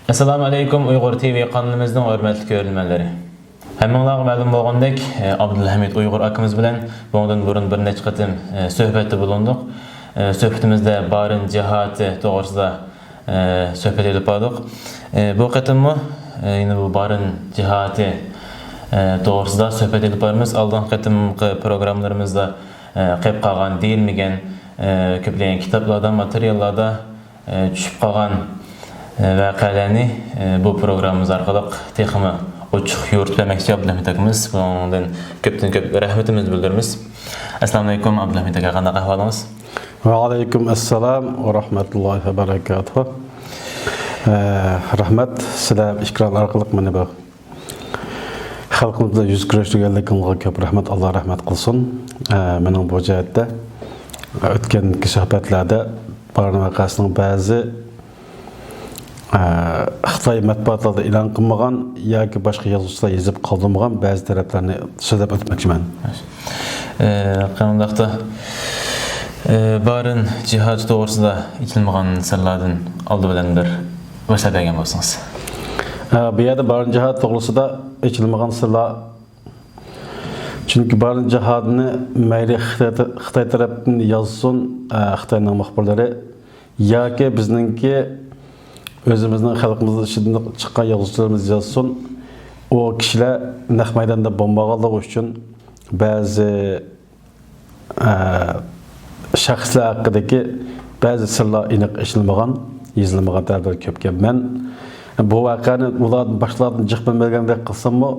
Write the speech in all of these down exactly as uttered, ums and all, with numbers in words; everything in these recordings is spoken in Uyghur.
ئەسسالامۇ ئەلەيكۇم، ئۇيغۇر تىۋى قانىلىمىزنىڭ ھۆرمەتلىك كۆرۈرمەنلىرى. ھەممىڭلارغا مەلۇم بولغاندەك، ئابدۇلھەمىد ئۇيغۇر ئاكىمىز بىلەن بۇنىڭدىن بۇرۇن بىر نەچچە قېتىم سۆھبەتتە بولۇندۇق. سۆھبىتىمىزدە بارىن جىھادى توغرىسىدا سۆھبەت ئېلىپ باردۇق. بۇ قېتىممۇ يەنە بۇ بارىن جىھادى توغرىسىدا سۆھبەت ئېلىپ بارىمىز. ئالدىنقى قېتىمقى پروگراممىلىرىمىزدا قېلىپ قالغان، دېيىلمىگەن، كۆپلىگەن كىتابلاردا، ماتېرىياللاردا چۈشۈپ قالغان ۋەقەلەرنى بۇ پروگراممىمىز ئارقىلىق تېخىمۇ ئوچۇق يورۇتۇپ بەرمەكچى ئابدۇلھەمىت ئاكىمىز. بۇنىڭدىن كۆپتىن كۆپ رەھمىتىمىزنى بىلدۈرىمىز. ئەسسالامۇ ئەلەيكۇم، ئابدۇلھەمىت ئاكا، قانداق ئەھۋالىڭىز؟ ۋەئەلەيكۇم ئەسسالام ۋە رەھمەتۇللاھى ۋە بەرەكاتۇھۇ. ئە، رەھمەت، سىلەر ئېكران ئارقىلىق مېنى بۇ خەلقىمىز بىلەن يۈز كۆرۈشتۈرگەنلىكىڭلارغا كۆپ رەھمەت، ئاللا رەھمەت قىلسۇن. ئە، مېنىڭ بۇ جەھەتتە ئۆتكەنكى سۆھبەتلەردە بارىن ۋەقەسىنىڭ بەزى ئە، خىتاي مەتبۇئاتلاردا ئېلان قىلمىغان ياكى باشقا يازغۇچىلار يېزىپ قالدۇرمىغان بەزى تەرەپلەرنى سۆزلەپ ئۆتمەكچىمەن. ئە، قېنى ئۇنداقتا، ئە، بارىن جىھادى توغرىسىدا ئېچىلمىغان سىرلاردىن ئالدى بىلەن بىر باشلاپ بەرگەن بولسىڭىز. ئە، بۇ يەردە بارىن جىھادى توغرىسىدا ئېچىلمىغان سىرلار، چۈنكى بارىن جىھادىنى مەيلى خىتاي، خىتاي تەرەپتىن يازسۇن، ئە، خىتاينىڭ مۇخبىرلىرى، ياكى بىزنىڭكى ئۆزىمىزنىڭ خەلقىمىزنىڭ ئىچىدىن چىققان يازغۇچىلىرىمىز يازسۇن، ئۇ كىشىلەر نەق مەيداندا بولمىغانلىقى ئۈچۈن بەزى، ئە، شەخسلەر ھەققىدىكى بەزى سىرلار ئېنىق ئېچىلمىغان، يېزىلمىغان تەرەپلەر كۆپكەن. مەن بۇ ۋەقەنى ئۇلاردىن، باشقىلاردىن جىق بىلمىگەندەك قىلساممۇ،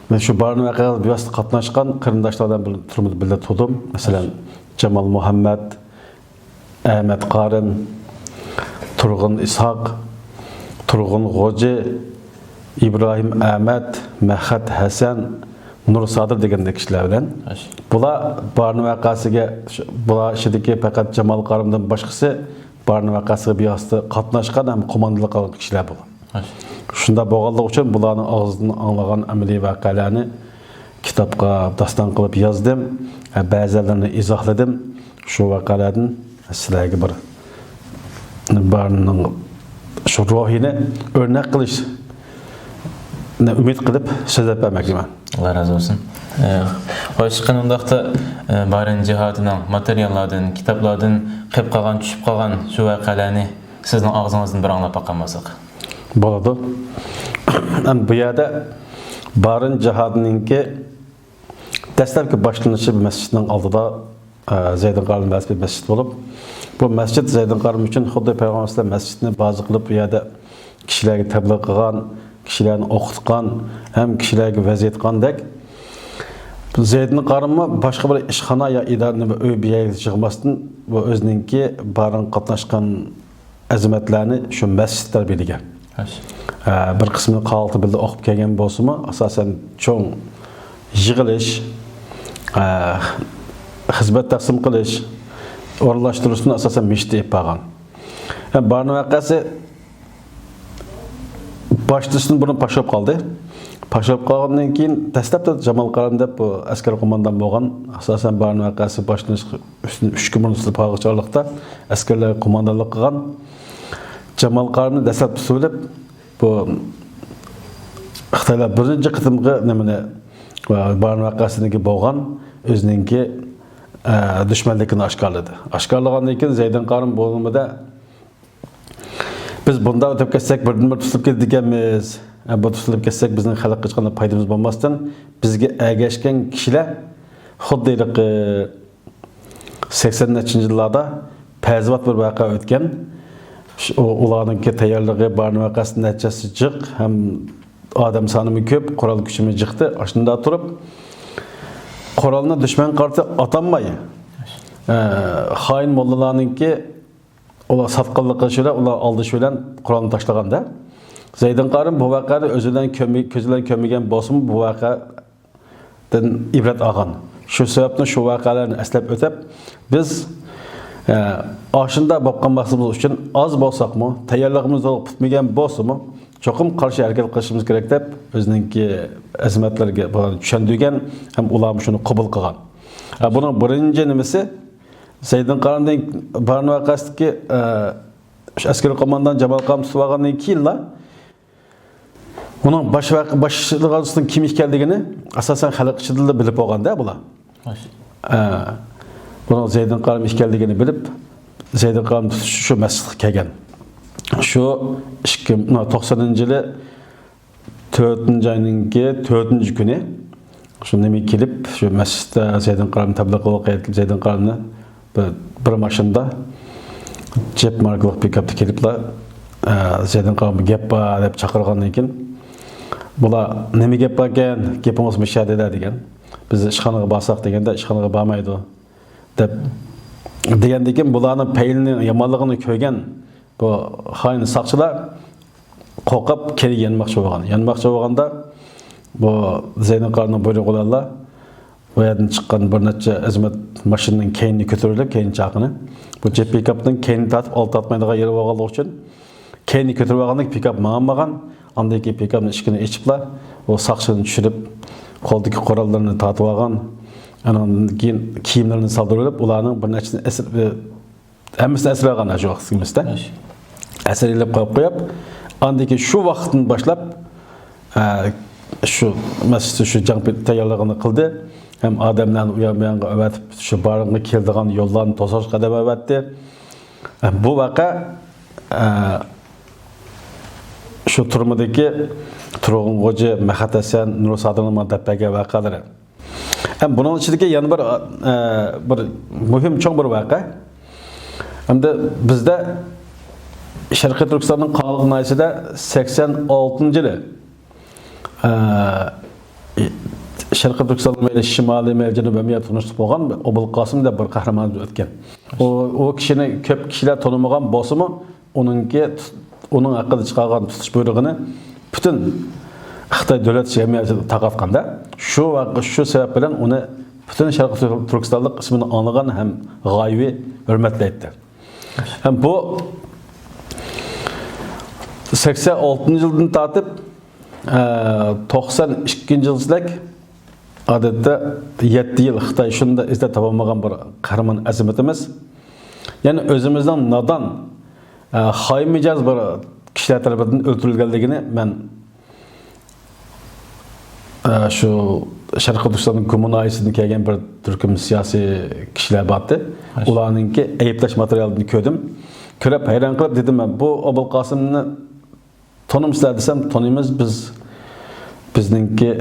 مەن شۇ بارىن ۋەقەگە بىۋاسىتە قاتناشقان قېرىنداشلار بىلەن بىر تۈرمىدە بىللە تۇردۇم. مەسىلەن، جامال مۇھەممەد، ئەمەت قارىم، تۇرغۇن ئىسھاق، تۇرغۇن غوجى، ئىبراھىم ئەمەت، مەھەت ھەسەن، نۇر سادىر دېگەندەك كىشىلەر بىلەن. بۇلار بارىن ۋەقەسىگە، بۇلار ئىچىدىكى پەقەت جامال قارىمدىن باشقىسى بارىن ۋەقەسىگە بىۋاسىتە قاتناشقان ھەم قوماندانلىق قىلغان كىشىلەر بۇلار. شۇنداق بولغانلىقى ئۈچۈن بۇلارنىڭ ئاغزىدىن ئاڭلىغان ئەمەلىي ۋەقەلەرنى كىتابقا داستان قىلىپ يازدىم. بەزىلىرىنى ئىزاھلىدىم. شۇ ۋەقەلەردىن سىلەرگە بىر بارىننىڭ شۇ روھىنى ئۆرنەك قىلىشنى ئۈمىد قىلىپ سۆزلەپ بەرمەكچىمەن. ئاللا رازى بولسۇن. ئە، خوش، قېنى ئۇنداقتا، ئە، بارىن جىھادىنىڭ ماتېرىياللاردىن، كىتابلاردىن قېلىپ قالغان، چۈشۈپ قالغان شۇ ۋەقەلەرنى سىزنىڭ ئاغزىڭىزدىن بىر ئاڭلاپ باققان بولساق. بولىدۇ. ئەمدى بۇ يەردە بارىن جىھادىنىڭكى دەسلەپكى باشلىنىشى مەسچىتنىڭ ئالدىدا، ئە، زەيدىن قارىم مەسچىتى بولۇپ، بۇ مەسچىت زەيدىن قارىم ئۈچۈن خۇددى پەيغەمبەر ئەلەيھىسسالام مەسچىتىنى بازا قىلىپ، بۇ يەردە كىشىلەرگە تەبلىغ قىلغان، كىشىلەرنى ئوقۇتقان ھەم كىشىلەرگە ۋەز ئېيتقاندەك، زەيدىن قارىممۇ باشقا بىر ئىشخانا يا ئىدارە، نېمە، ئۆي، بۇ يەرگە يىغماستىن، بۇ ئۆزىنىڭكى بارىن قاتناشقان ئەزىمەتلەرنى شۇ مەسچىتتە بىلگەن. ھە، بىر قىسمىنى قاغىلتى بىللە ئوقۇپ كەلگەن بولسىمۇ، ئاساسەن چوڭ يىغىلىش، ھە، خىزمەت تەقسىم قىلىش، ئورۇنلاشتۇرۇشنى ئاساسەن مەسچىتتە ئېلىپ بارغان. ھە، بارىن ۋەقەسى باشلىنىشتىن بۇرۇن پاش بولۇپ قالدى. پاش بولۇپ قالغاندىن كېيىن، دەسلەپتە جامال قارىم دەپ بۇ ئەسكەر قوماندان بولغان، ئاساسەن بارىن ۋەقەسى باشلىنىشقا ئۈستىدىن ئۈچ كۈن بۇرۇن سىلىپ قالغۇچ ئارىلىقتا ئەسكەرلەرگە قوماندانلىق قىلغان جامال قارىمنى دەسلەپ تۇتۇۋېلىپ، بۇ خىتايلار بىرىنچى قېتىمقى نېمىنى، بارىن ۋەقەسىدىكى بولغان ئۆزىنىڭكى، ئە، دۈشمەنلىكىنى ئاشكارىلىدى. ئاشكارىلىغاندىن كېيىن زەيدىن قارىم بۇ نېمىدە، بىز بۇنداق ئۆتۈپ كەتسەك، بىردىنبىر تۇتۇلۇپ كېتىدىكەنمىز. ئە، بۇ تۇتۇلۇپ كەتسەك، بىزنىڭ خەلققە ھېچقانداق پايدىمىز بولماستىن، بىزگە ئەگەشكەن كىشىلەر خۇددى ھېلىقى سەكسەن نەچچىنچى يىللاردا پەيزاۋات بىر ۋەقە ئۆتكەن. شۇ، ئۇ، ئۇلارنىڭكى تەييارلىقى، بارىن ۋەقەسى نەچچىسى جىق، ھەم ئادەم سانىمۇ كۆپ، قورال كۈچىمۇ جىقتى. ئاشۇنداق تۇرۇپ، قورالنى دۈشمەن قارىتى ئاتالماي، ئە، خائىن موللىلارنىڭكى ئۇلار ساتقىنلىق قىلىشى بىلەن، ئۇلار ئالدىشى بىلەن قورالنى تاشلىغاندا، زەيدىن قارىم بۇ ۋەقەنى ئۆزى بىلەن كۆرمە-، كۆزى بىلەن كۆرمىگەن بولسىمۇ، بۇ ۋەقەدىن ئىبرەت ئالغان. شۇ سەۋەبتىن شۇ ۋەقەلەرنى ئەسلەپ ئۆتۈپ، بىز، ئە، ئاشۇنداق بولۇپ قالماسلىقىمىز ئۈچۈن ئاز بولساقمۇ، تەييارلىقىمىز تولۇق پۈتمىگەن بولسىمۇ، چوقۇم قارشى ھەرىكەت قىلىشىمىز كېرەك دەپ، ئۆزىنىڭكى ئەزىمەتلىرىگە بۇلارنى چۈشەندۈرگەن ھەم ئۇلارمۇ شۇنى قوبۇل قىلغان. ئە، بۇنىڭ بىرىنچى نېمىسى، زەيدىن قارىمدىن بارىن ۋەقەسىدىكى، ئە، شۇ ئەسكىرىي قوماندان جامال قارىمنى تۇتۇپ ئالغاندىن كېيىنلا، ئۇنىڭ باش ۋە باشلىغانچىسىنىڭ كىم ئىكەنلىكىنى ئاساسەن خەلق ئىچىدىلا بىلىپ بولغاندا بۇلار. ئە، بۇنىڭ زەيدىن قارىم ئىكەنلىكىنى بىلىپ، زەيدىن قارىم تۇتۇش شۇ مەسچىتقا كەلگەن. شۇ ئىككى، توقسانىنچى يىلى تۆتىنچى ئاينىڭكى تۆتىنچى كۈنى شۇ نېمە كېلىپ، شۇ مەسچىتتە زەيدىن قارىم تەبلىغ قىلىپ، زەيدىن قارىمنى بىر، بىر ماشىنىدا جىپ ماركىلىق پىكاپتا كېلىپلا، ئە، زەيدىن قارىمغا گەپ بار دەپ چاقىرغاندىن كېيىن، بۇلار نېمە گەپ باركەن، گېپىڭىز مۇشۇ يەردە دېگەن. بىز ئىشخانىغا بارساق دېگەندە، ئىشخانىغا بارمايدۇ دەپ دېگەندىن كېيىن، بۇلارنىڭ پەيلىنى، يامانلىقىنى كۆرگەن بۇ خائىن ساقچىلار قورقۇپ كېيىن يانماقچى بولغان. يانماقچى بولغاندا بۇ زەيدىن قارىمنىڭ بۇيرۇقى بىلەنلا بۇ يەردىن چىققان بىر نەچچە ئەزىمەت ماشىنىنىڭ كەينىنى كۆتۈرۈلۈپ، كەينى چاقىنى، بۇ جىپ پىكاپنىڭ كەينىنى تارتىپ، ئالدى تارتمايدىغان يېرى بولغانلىقى ئۈچۈن كەينىنى كۆتۈرۈپ ئالغاندىن كېيىن پىكاپ ماڭالمىغان. ئاندىن كېيىن پىكاپنىڭ ئىشىكىنى ئېچىپلا، ئۇ ساقچىنى چۈشۈرۈپ، قولىدىكى قوراللىرىنى تارتىپ ئالغان. ئاندىن كېيىن كىيىملىرىنى سالدۇرۇپ، ئۇلارنىڭ بىر نەچچىسىنى ئەسىر، ھەممىسىنى ئەسىر ئالغان شۇ ۋاقىت ئىككىمىزدە. ئەسىر ئېلىپ قويۇپ قويۇپ، ئاندىن كېيىن شۇ ۋاقىتتىن باشلاپ، ئە، شۇ مەسچىتتە شۇ جەڭ تەييارلىقىنى قىلدى. ھەم ئادەملەرنى ئۇيان بۇيانغا ئەۋەتىپ، شۇ بارىنغا كېلىدىغان يوللارنى توساشقا قەدەم ئەۋەتتى. ھەم بۇ ۋەقە، ئە، شۇ تۈرمىدىكى تۇرغۇن غوجى، مەخەت ھەسەن، نۇر سادىرنىڭ ماڭا دەپ بەرگەن ۋەقەلىرى. ھەم بۇنىڭ ئىچىدىكى يەنە بىر، ئە، بىر مۇھىم چوڭ بىر ۋەقە. ھەمدە بىزدە شەرقىي تۈركىستاننىڭ قاراخانىيە ناھىيەسىدە سەكسەن ئالتىنچى يىلى، ئە، شەرقىي تۈركىستاننىڭ مەيلى شىمالىي، مەيلى جەنۇبىي، ھەممە يەردە تونۇشلۇق بولغان ئوبۇل قاسىم دەپ بىر قەھرىمانىمىز ئۆتكەن. ئۇ، ئۇ كىشىنى كۆپ كىشىلەر تونۇمىغان بولسىمۇ، ئۇنىڭكى، ئۇنىڭ ھەققىدە چىقارغان تۇتۇش بۇيرۇقىنى پۈتۈن خىتاي دۆلەت جەمئىيىتى تارقاتقاندا، شۇ ۋە شۇ سەۋەب بىلەن ئۇنى پۈتۈن شەرقىي تۈر-، تۈركىستانلىق ئىسمىنى ئاڭلىغان ھەم غايىۋى ھۆرمەتلەيتتى. ھەم بۇ سەكسەن ئالتىنچى يىلدىن تارتىپ، ئە، توقسان ئىككىنچى يىلغىچىلىك، ئادەتتە يەتتە يىل خىتاي شۇنداق ئىزدەپ تاپالمىغان بىر قەھرىمان ئەزىمىتىمىز. يەنى ئۆزىمىزنىڭ نادان، ئە، خائىن مىجەز بىر كىشىلەر تەرىپىدىن ئۆلتۈرۈلگەنلىكىنى مەن، ئە، شۇ شەرقىي تۈركىستان گۇما ناھىيەسىدىن كەلگەن بىر تۈركۈم سىياسىي كىشىلەر بارتى. ئۇلارنىڭكى ئەيىبلەش ماتېرىيالىنى كۆردۈم. كۆرۈپ ھەيران قېلىپ دېدىم مەن، بۇ ئوبۇل قاسىمنى تونۇمسىلەر دېسەم، تونۇيمىز، بىز، بىزنىڭكى،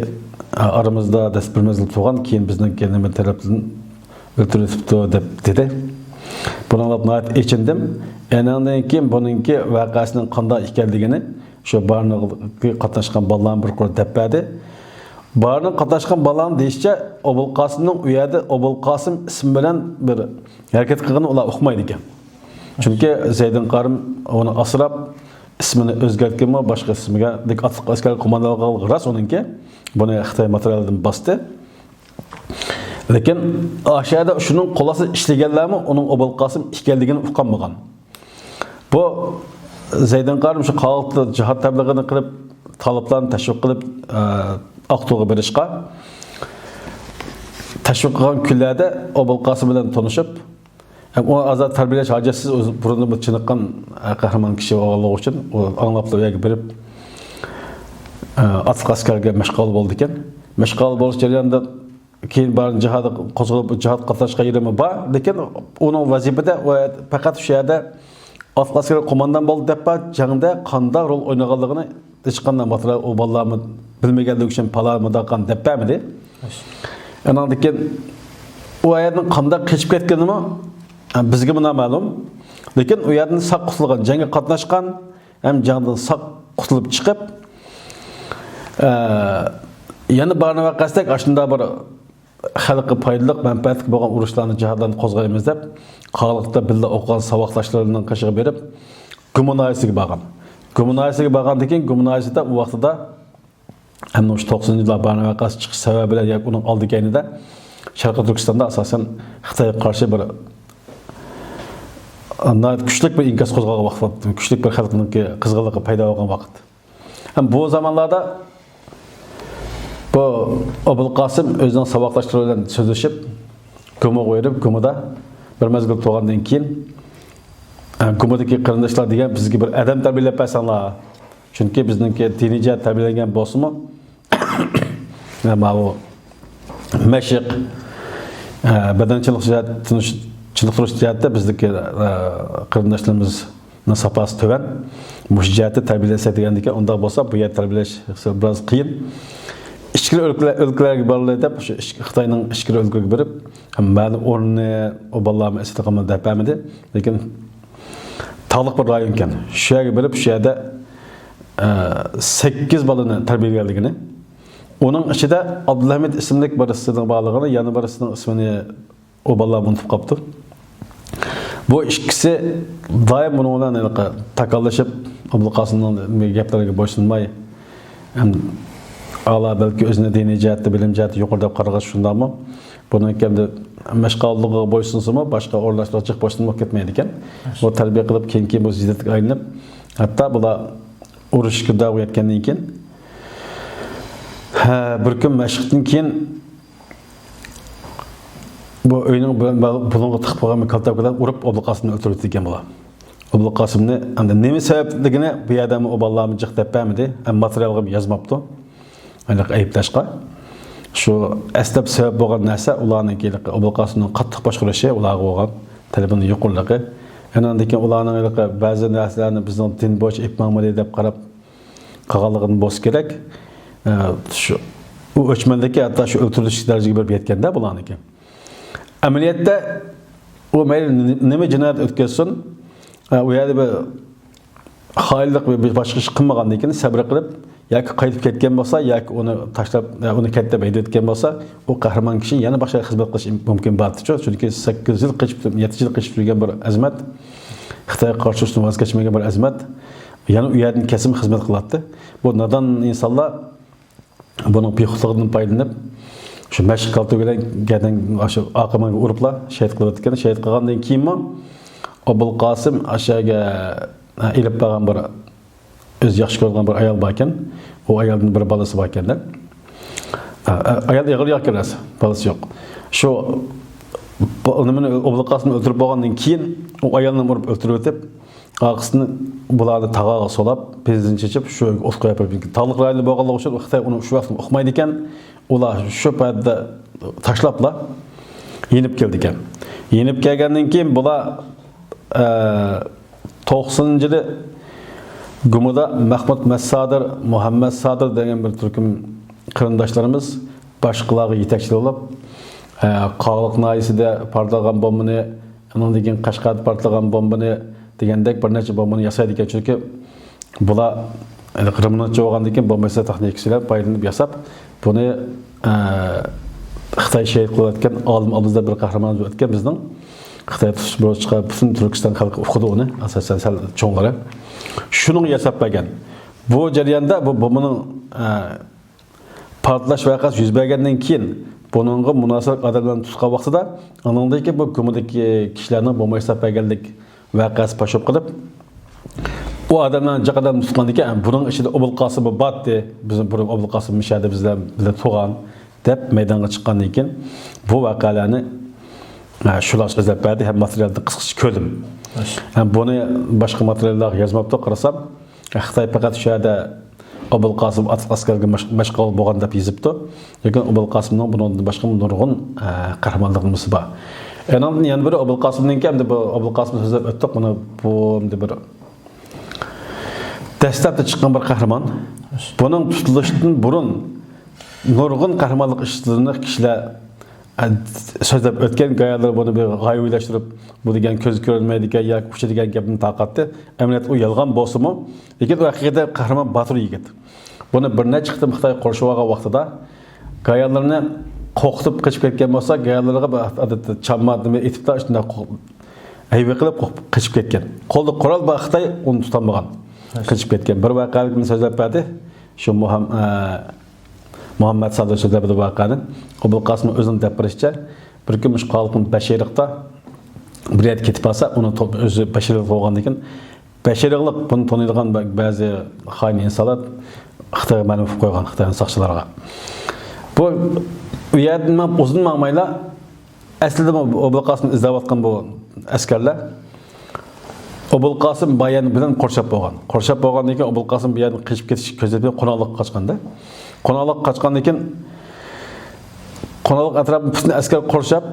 ئارىمىزدا دەس بىر مەزگىل تۇرغان، كېيىن بىزنىڭكى نېمە تەرەپتىن ئۆلتۈرۈۋېتىپتۇ دەپ دېدى. بۇنى ئاڭلاپ ناھايىتى ئېچىندىم. ئېنىڭدىن كېيىن بۇنىڭكى ۋەقەسىنىڭ قانداق ئىكەنلىكىنى شۇ بارنىغا قاتناشقان بالىلارنىڭ بىر قولى دەپ بەردى. بارنىغا قاتناشقان بالىلارنىڭ دېيىشىچە، ئوبۇل قاسىمنىڭ ئۇ يەردە ئوبۇل قاسىم ئىسمى بىلەن بىر ھەرىكەت قىلغىنىنى ئۇلار ئۇقمايدىكەن. چۈنكى زەيدىن قارىم ئۇنى ئاسراپ، ئىسمىنى ئۆزگەرتكەنمۇ، باشقا ئىسىمگە، لېكىن ئاتلىق ئەسكەر قوماندانلىقىغا راست ئۇنىڭكى. بۇنى خىتاي ماتېرىيالىدىن باستى. لېكىن ئاشۇ يەردە شۇنىڭ قول ئاستىدا ئىشلىگەنلەرمۇ ئۇنىڭ ئوبۇل قاسىم ئىكەنلىكىنى ئۇقالمىغان. بۇ زەيدىن قارىم شۇ قاراخانىيەدە جىھاد تەبلىغىنى قىلىپ، تالىپلارنى تەشۋىق قىلىپ، ئە، ئاقتۇغا بېرىشقا تەشۋىق قىلغان كۈنلەردە ئوبۇل قاسىم بىلەن تونۇشۇپ، ئۇ ئازاد تەربىيەلەش ھاجەتسىز، ئۆزى بۇرۇندىن چېنىققان، ئە، قەھرىمان كىشى بولغانلىقى ئۈچۈن ئۇ ئاڭلاپلا ئۇ يەرگە بېرىپ، ئە، ئاتلىق ئەسكەرگە مەشغۇل بولىدىكەن. مەشغۇل بولۇش جەريانىدا كېيىن بارغان جىھادقا قوزغىلىپ، جىھاد قاتناشقان يېرىمۇ بار، لېكىن ئۇنىڭ ۋەزىپىدە ئۇ پەقەت شۇ يەردە ئاتلىق ئەسكەر قوماندان بولدى دەپ بار، جەڭدە قانداق رول ئوينىغانلىقىنى ھېچقانداق ماتېرىيال ئۇ بالىلارمۇ بىلمىگەنلىكى ئۈچۈن پالان مۇنداق قىلغان دەپ بەرمىدى. ئانىڭدىن كېيىن ئۇ يەردىن قانداق قېچىپ كەتكىنىمۇ بىزگىمۇ نامەلۇم. لېكىن ئۇ يەردىن ساق قۇتۇلغان، جەڭگە قاتناشقان، ھەم جەڭدىن ساق قۇتۇلۇپ چىقىپ، ئە، يەنە بارنىغا قەستەك ئاشۇنداق بىر خەلققە پايدىلىق، مەنپەئەتلىك بولغان ئۇرۇشلارنى، جىھادلارنى قوزغايمىز دەپ، قاراخانىيەدە بىللە ئوقۇغان ساۋاقداشلىرىنىڭ قېشىغا بېرىپ، گۇما ناھىيەسىگە بارغان. گۇما ناھىيەسىگە بارغاندىن كېيىن، گۇما ناھىيەسىدە ئۇ ۋاقتىدا ھەم شۇ توقسىنىنچى يىللار بارنىغا قەستەك چىقىش سەۋەبى بىلەن ياكى ئۇنىڭ ئالدى كەينىدە شەرقىي تۈركىستاندا ئاساسەن خىتايغا قارشى بىر ناھايىتى كۈچلۈك بىر ئىنكاس قوزغالغان ۋاقىت، كۈچلۈك بىر خەلقنىڭكى قىزغىنلىقى پەيدا بولغان ۋاقىت. ھەم بۇ زامانلاردا بۇ ئوبۇل قاسىم ئۆزىنىڭ ساۋاقداشلىرى بىلەن سۆزلىشىپ، گۇمىغا بېرىپ، گۇمىدا بىر مەزگىل تۇرغاندىن كېيىن، گۇمىدىكى قېرىنداشلار دېگەن بىزگە بىر ئادەم تەربىيەلەپ بەرسەڭلار. چۈنكى بىزنىڭكى دىنىي جەھەت تەربىيەلەنگەن بولسىمۇ، ماۋۇ مەشىق، بەدەن چېنىقتۇرۇش جەھەت-، چېنىقتۇرۇش جەھەتتە بىزدىكى قېرىنداشلىرىمىزنىڭ ساپاسى تۆۋەن. مۇشۇ جەھەتتە تەربىيەلەنسەك دېگەندىكىن، ئۇنداق بولسا بۇ يەردە تەربىيەلەش بىراز قىيىن. ئىچكىرى ئۆلكىلەر-، ئۆلكىلەرگە بارىلى دەپ، شۇ ئىچ-، خىتاينىڭ ئىچكىرى ئۆلكىلىرىگە بېرىپ، مەلۇم ئورنىنى ئۇ بالىلارمۇ ئەسلىدە قالمىدى دەپ بەرمىدى. لېكىن تاغلىق بىر رايونكەن. شۇ يەرگە بېرىپ، شۇ يەردە، ئە، سەككىز بالىنى تەربىيەلىگەنلىكىنى، ئۇنىڭ ئىچىدە ئابدۇلھەمىد ئىسىملىك بىرسىنىڭ بارلىقىنى، يەنە بىرسىنىڭ ئىسمىنى ئۇ بالىلار ئۇنتۇپ قاپتۇ. بۇ ئىككىسى دائىم بۇنىڭ بىلەن ھېلىقى تاكاللىشىپ، ئابدۇلقاسىمنىڭ گەپلىرىگە بويسۇنماي، ھەم ئالا بەلكى ئۆزىنى دىنىي جەھەتتە، بىلىم جەھەتتە يۇقىرى دەپ قارىغاچ شۇنداقمۇ؟ بۇنىڭكى ئەمدى مەشغاللىقىغا بويسۇنسىمۇ، باشقا ئورۇنلاشتۇرغۇچى بويسۇنماي كەتمەيدىكەن. بۇ تەربىيە قىلىپ، كېيىن-كېيىن بۇ زىددىيەتكە ئايلىنىپ، ھەتتا بۇلار ئۇرۇش گىردابىغا يەتكەندىن كېيىن، ھە، بىر كۈن مەشىقتىن كېيىن بۇ ئۆينىڭ بۇ-، بۇلۇڭغا تىقىپ قويغان بىر كالتە بىلەن ئۇرۇپ، ئابدۇلقاسىمنى ئۆلتۈرۈۋېتىدىكەن بۇلار. ئابدۇلقاسىمنى ئەمدى نېمە سەۋەبلىكىنى بۇ يەردە ئۇ بالىلارمۇ جىق دەپ بەرمىدى. ھەم ماتېرىيالغا يازماپتۇ. ئانداق ئەيىبلەشقا. شۇ ئەسلەپ سەۋەب بولغان نەرسە ئۇلارنىڭكى ئابدۇلقاسىمنىڭ قاتتىق باشقۇرۇشى، ئۇلارغا بولغان تەلىپىنىڭ يۇقىرىلىقى. ئاندىن كېيىن ئۇلارنىڭ ھېلىقى بەزى نەرسىلەرنى بىزنىڭ دىن بويىچە ئېلىپ ماڭمىدى دەپ قاراپ قالغانلىقىدىن بولسا كېرەك. ئە، شۇ، ئۇ ئۆچمەنلىكى ھەتتا شۇ ئۆلتۈرۈش دەرىجىگە بېرىپ يەتكەندە بۇلارنىڭكى. ئەمەلىيەتتە ئۇ مەيلى نېمە جىنايەت ئۆتكەزسۇن، ئە، ئۇ يەردە بىر خائىنلىق، بىر، بىر باشقا ئىش قىلمىغاندىن كېيىن سەبرى قىلىپ، ياكى قايتىپ كەتكەن بولسا، ياكى ئۇنى تاشلاپ، ئە، ئۇنى كەتتە ھەيدەپ ئۆتكەن بولسا، ئۇ قەھرىمان كىشى يەنە باشقا خىزمەت قىلىش ئىم-، مۇمكىن بارتىچۇ. چۈنكى سەككىز يىل قېچىپ، يەتتە يىل قېچىپ يۈرگەن بىر ئەزىمەت، خىتايغا قارشى تۇرۇشتىن ۋاز كەچمىگەن بىر ئەزىمەت يەنە ئۇ يەردىن كەسىم خىزمەت قىلاتتى. بۇ نادان ئىنسانلار بۇنىڭ بىخۇدلۇقىدىن پايدىلىنىپ، شۇ مەشىق كالتە بىلەن گەدەن، ئاشۇ ئارقا ماڭا ئۇرۇپلا شېھىت قىلىۋەتكەن. شېھىت قىلغاندىن كېيىنمۇ ئابۇلقاسىم ئاشۇ يەرگە، ھە، ئېلىپ بارغان بىر، ئۆزى ياخشى كۆرىدىغان بىر ئايال باركەن. ئۇ ئايالدىن بىر بالىسى باركەن-دە. ھە، ئايال ئېغىر ياخشى كۆرەس، بالىسى يوق. شۇ، بۇ، نېمىنى، ئابۇلقاسىمنى ئۆلتۈرۈپ بولغاندىن كېيىن، ئۇ ئايالنى ئۇرۇپ ئۆلتۈرۈۋېتىپ، ئارقىسىدىن بۇلارنى تاغاغا سولاپ، بېنزىن چېچىپ، شۇ ئوت قويۇپ بېرىپتۇ. تاغلىق رايوندا بولغانلىقى ئۈچۈن خىتاي ئۇنى شۇ ۋاقىتتا ئۇقمايدىكەن. ئۇلار شۇ پەدىدە تاشلاپلا يېنىپ كېلىدىكەن. يېنىپ كەلگەندىن كېيىن بۇلار، ئە، توقسىنىنچى يىلى گۇمىدا مەھمۇد مەتسادىر، مۇھەممەد سادىر دېگەن بىر تۈركۈم قېرىنداشلىرىمىز باشقىلارغا يېتەكچى بولۇپ، ئە، قاغىلىق ناھىيەسىدە پارتلىغان بومبىنى، ئۇنىڭدىن كېيىن قەشقەردە پارتلىغان بومبىنى دېگەندەك بىر نەچچە بومبىنى ياسايدىكەن. چۈنكى بۇلار رېمونتچى بولغاندىن كېيىن بومبا ياساش تېخنىكىسى بىلەن پايدىلىنىپ ياساپ، بۇنى، ئە، خىتاي شېھىت قىلىۋەتكەن ئالىم ئابلىز دەپ بىر قەھرىمانىمىز ئۆتكەن بىزنىڭ. خىتاي تۇتۇش بۇرۇلۇشقا پۈتۈن تۈركىستان خەلقى ئۇقىدۇ ئۇنى، ئاساسەن سەل چوڭلىرى. شۇنىڭغا ياساپ بەرگەن. بۇ جەرياندا بۇ بومبىنىڭ، ئە، پارتلاش ۋەقەسى يۈز بەرگەندىن كېيىن، بۇنىڭغا مۇناسىۋەتلىك ئادەملەرنى تۇتقان ۋاقتىدا، ئانىڭدىن كېيىن بۇ گۇمىدىكى كىشىلەرنىڭ بومبا ياساپ بەرگەنلىك ۋەقەسى پاش بولۇپ قېلىپ، ئۇ ئادەملەرنى جىق ئادەم تۇتقاندىكىن، بۇنىڭ ئىچىدە ئوبۇلقاسىممۇ بارتى، بىزنىڭ بۇرۇن ئوبۇلقاسىم مۇشۇ يەردە بىز بىلەن بىللە تۇرغان، دەپ مەيدانغا چىققاندىن كېيىن، بۇ ۋەقەلەرنى، ئە، شۇلار سۆزلەپ بەردى ھەم ماتېرىيالنى قىسقىچە كۆردۈم. ھەم بۇنى باشقا ماتېرىياللارغا يازماپتۇ، قارىسام، خىتاي پەقەت شۇ يەردە ئوبۇلقاسىم ئاتلىق ئەسكەرگە مەش-، مەشغۇل بولغان دەپ يېزىپتۇ. لېكىن ئوبۇلقاسىمنىڭ بۇنىڭدىن باشقا نۇرغۇن، ئە، قەھرىمانلىقلىرىمىز بار. ئۇنىڭدىن يەنە بىرى ئوبۇلقاسىمنىڭكى، ئەمدى بۇ ئوبۇلقاسىمنى سۆزلەپ ئۆتتۇق، بۇنى، بۇ ئەمدى بىر دەسلەپتە چىققان بىر قەھرىمان. بۇنىڭ تۇتۇلۇشىدىن بۇرۇن نۇرغۇن قەھرىمانلىق ئىشلىرىنى كىشىلەر، ئە، سۆزلەپ ئۆتكەن، گايالىرى بۇنى بىر غايىۋىلەشتۈرۈپ، بۇ دېگەن كۆز كۆرۈنمەيدىكەن ياكى ئۇچىدىكەن گەپنى تارقاتتى. ئەمەلىيەتتە ئۇ يالغان بولسىمۇ، لېكىن ئۇ ھەقىقەتەن قەھرىمان باتۇر يىگىت. بۇنى بىر نەچچە قېتىم خىتاي قورشىۋالغان ۋاقتىدا گايالىرىنى قورقۇتۇپ قېچىپ كەتكەن بولسا، گايالىرىغا بىر ئادەتتە چامما نېمە ئېتىپلا، شۇنداق قو-، ھەيۋە قىلىپ قورقۇپ قېچىپ كەتكەن. قولىدا قورال بار خىتاي، ئۇنى تۇتالمىغان. قېچىپ كەتكەن. بىر ۋەقەلىكنى سۆزلەپ بەردى. شۇ مۇھەم-، ئە، مۇھەممەد سادىر سۆزلەپ بەردى ۋەقەنى. ئوبۇلقاسىم ئۆزىنىڭ دەپ بېرىشىچە، بىر كۈن مۇشۇ قاغىلىقنىڭ بەشىرلىقتا بىر يەرگە كېتىپ قالسا، ئۇنى تو-، ئۆزى بەشىرلىق بولغاندىن كېيىن، بەشىرلىق بۇنى تونۇيدىغان بە-، بەزى خائىن ئىنسانلار خىتايغا مەلۇم قىلىپ قويغان، خىتاينىڭ ساقچىلىرىغا. بۇ، ئۇ يەردىن ماڭ-، ئۇزۇن ماڭمايلا، ئەسلىدە ئوبۇلقاسىمنى ئىزدەۋاتقان بۇ ئەسكەرلەر ئوبۇلقاسىم بۇ يەرنى بىلەن قورشاپ بولغان. قورشاپ بولغاندىن كېيىن ئوبۇلقاسىم بۇ يەردىن قېچىپ كېتىش كۆزلىمەي قوناقلىققا قاچقاندا. قوناقلىققا قاچقاندىن كېيىن قوناقلىق ئەتراپىنى پۈتۈن ئەسكەر قورشاپ،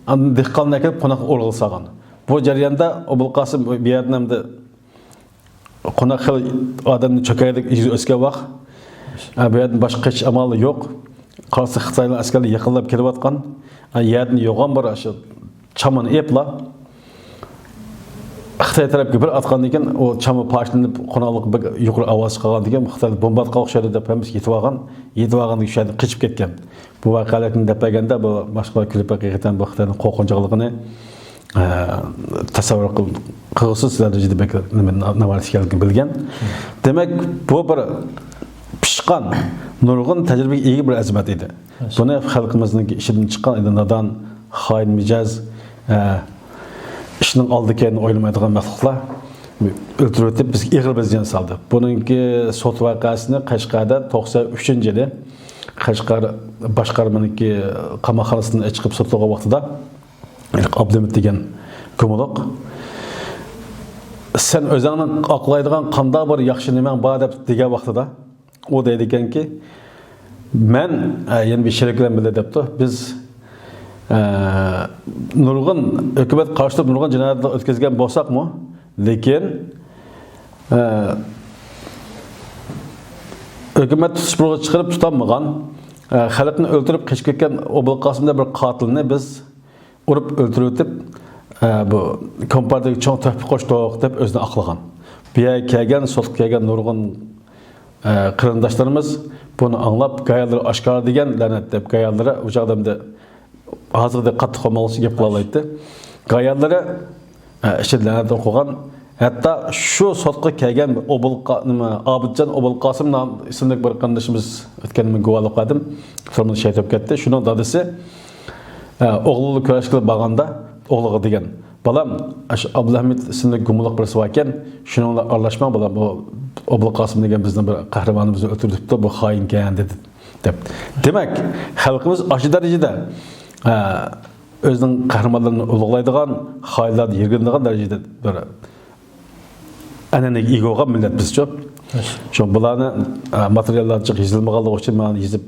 ئاندىن دېھقاننى ئەكېلىپ قوناق ئورنىغا سالغان. بۇ جەرياندا ئوبۇلقاسىم بۇ يەردىن ئەمدى قوناق خېلى ئادەمنى چۆكەيدىكى ئۆسكەن ۋاق. ئە، بۇ يەردىن باشقا قېچىش ئامالى يوق. قارىسا خىتايلار ئەسكەرلەر يېقىنلاپ كېلىۋاتقان. ئە، يەردىن يوغان بىر ئاشۇ چامىنى ئېپلا خىتاي تەرەپكە بىر ئاتقاندىن كېيىن، ئۇ چاما پارچىلىنىپ، قوناقلىق بىر يۇقىرى ئاۋاز چىقارغاندىن كېيىن، خىتايلار بومبا ئاتقان ئوخشايدۇ دەپ ھەممىسى يېتىۋالغان. يېتىۋالغاندىن كېيىن شۇ يەردىن قېچىپ كەتكەن. بۇ ۋەقەلەرنى دەپ بەرگەندە، بۇ باشقىلار كۈلۈپ، ھەقىقەتەن بۇ خىتاينىڭ قورقۇنچاقلىقىنى، ئە، تەسەۋۋۇر قىل-، قىلغۇسىز دەرىجىدە بەك نېمە، نا-، ناۋايىت ئىكەنلىكىنى بىلگەن. دېمەك، بۇ بىر پىشقان، نۇرغۇن تەجرىبىگە ئىگە بىر ئەزىمەت ئىدى. بۇنى خەلقىمىزنىڭ ئىچىدىن چىققان ئىدى نادان، خائىن مىجەز، ئە، ئىشنىڭ ئالدى كەينىنى ئويلىمايدىغان مەخلۇقلار ئۆلتۈرۈۋېتىپ، بىزگە ئېغىر بىر زىيان سالدى. بۇنىڭكى سوت ۋەقەسىنى قەشقەردە توقسەن ئۈچىنچى يىلى قەشقەر باشقارمىنىڭكى قاماقخانىسىدىن چىقىپ سوتلىغان ۋاقتىدا ئابلىمىت دېگەن گۇمۇلۇق، «سەن ئۆزۈڭنى ئاقلايدىغان قانداق بىر ياخشى نېمەڭ بار؟» دەپ دېگەن ۋاقتىدا، ئۇ دەيدىكەنكى، مەن، ئە، يەنە بىر شېرىك بىلەن بىللە دەپتۇ، بىز، ئە، نۇرغۇن ھۆكۈمەت قارشى تۇرۇپ نۇرغۇن جىنايەتلەر ئۆتكۈزگەن بولساقمۇ، لېكىن، ئە، ھۆكۈمەت تۇتۇش بۇيرۇقى چىقىرىپ تۇتالمىغان، ئە، خەلقنى ئۆلتۈرۈپ قېچىپ كەتكەن ئوبۇلقاسىم دەپ بىر قاتىلنى بىز ئۇرۇپ ئۆلتۈرۈۋېتىپ، ئە، بۇ كومپارتىيەگە چوڭ تۆھپە قوشتۇق دەپ ئۆزىنى ئاقلىغان. بۇ يەرگە كەلگەن، سوتقا كەلگەن نۇرغۇن، ئە، قېرىنداشلىرىمىز بۇنى ئاڭلاپ، گايانلىرى ئاشكارا دېگەن لەنەت دەپ، گايانلىرى ئۇ چاغدا ئەمدى ھازىرقىدەك قاتتىق قوللانمىغان بولسا گەپ قىلالايتتى. گايانلىرى، ئە، ئىچىدە لەنەت ئوقۇغان، ھەتتا شۇ سوتقا كەلگەن ئوبۇلقا-، نېمە، ئابىدجان ئوبۇلقاسىم نام ئىسىملىك بىر قېرىندىشىمىز ئۆتكەندە مەن گۇۋاھلىق بەردىم. تۈرمىدە شېھىت بولۇپ كەتتى. شۇنىڭ دادىسى، ئە، ئوغلىغا كۆرۈشكىلى بارغاندا، ئوغلىغا دېگەن، «بالام، ئاشۇ ئابلىھەمىد ئىسىملىك گۇمۇلۇق بىرسى باركەن، شۇنىڭ بىلەن ئارىلاشماڭ، بالام، بۇ ئوبۇلقاسىم دېگەن بىزنىڭ بىر قەھرىمانىمىزنى ئۆلتۈرۈۋېتىپتۇ، بۇ خائىنكەن» دېدى، دەپ. دېمەك، خەلقىمىز ئاشۇ دەرىجىدە، ئە، ئۆزىنىڭ قەھرىمانلىرىنى ئۇلۇغلايدىغان، خائىنلارنى يىرگىنىدىغان دەرىجىدە بىر ئەنئەنىگە ئىگە بولغان مىللەت بىزچۇ. شۇ بۇلارنى، ئە، ماتېرىياللار جىق يېزىلمىغانلىقى ئۈچۈن مەن يېزىپ،